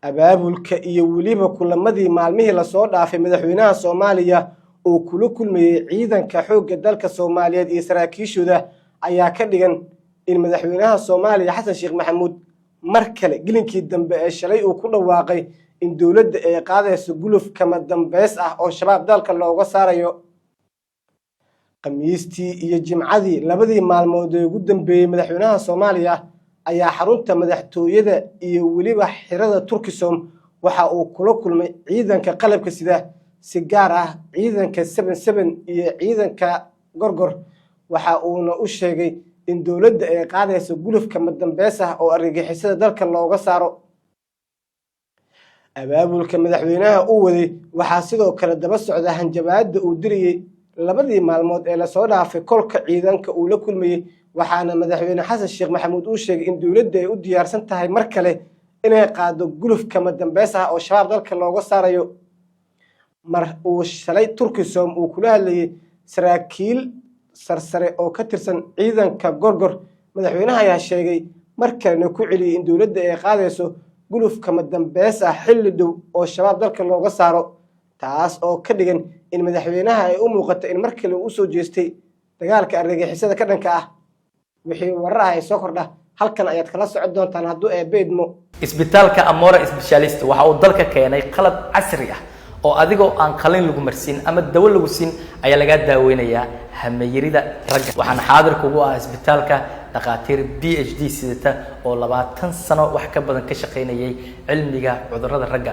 Abaabulka iyo weliba kulamadii maalmihii lasoo dhaafay madaxweynaha Soomaaliya uu kula kulmayey ciidanka xoogga dalka Soomaaliyeed iyo saraakiishooda ayaa ka dhigan in madaxweynaha Soomaaliya Xasan Sheekh Maxamuud mar kale gelinkii dambe ee shalay uu ku dhawaaqay in dowladda ay qaadayso guluf kama dambeys ah oo Shabaab dalka looga saarayo. Khamiistii iyo Jimcadii, labadii maalmood ee ugu dambeeyey, madaxweynaha Soomaaliya ayaa xarunta madaxtooyada iyo weliba xirada Turkisom waxa uu kula kulmay ciidanka qalabka sida, si gaar ah ciidanka 77 iyo ciidanka Gorgor. Waxa uuna u sheegay in dowladda ay qaadayso guluf kama dambeys ah oo argagixisada dalka looga saaro. Abaabulka madaxweynaha u waday waxaa sidoo kale daba socda hanjabaada uu dirayey labadii maalmood ee lasoo dhaafay kolka ciidanka uu la kulmayey, waxaana madaxweyne Xasan Sheekh Maxamuud uu sheegay in dowladda ay u diyaarsan tahay mar kale inay qaado guluf kama dambeys ah oo Shabaab dalka looga saarayo. Mar uu shalay Turkisom uu kula hadlayey saraakiil sarsare oo ka tirsan ciidanka Gorgor, madaxweynaha ayaa sheegay mar kalena ku celiyey in dowladda ay qaadayso guluf kama dambeys ah xilli dhow oo Shabaab dalka looga saaro, taas oo ka dhigan in madaxweynaha ay u muuqato in mar kale uu usoo jeestay dagaalka argagixisada ka dhanka ah. Wixii warar ah ay soo kordha halkan ayaad kala socon doontaan hadduu Eebbe idmo. Isbitaalka Amora Specialist waxa uu dalka keenay qalab casri ah oo adigoo aan qalin lagu marsiin ama dawo lagu siin ayaa lagaa daaweynayaa hamayarida ragga. Waxaana xaadir kugu ah isbitaalka dhakhaatiir PhD sidata oo 20 sano wax ka badan ka shaqaynayay cilmiga cudurrada ragga.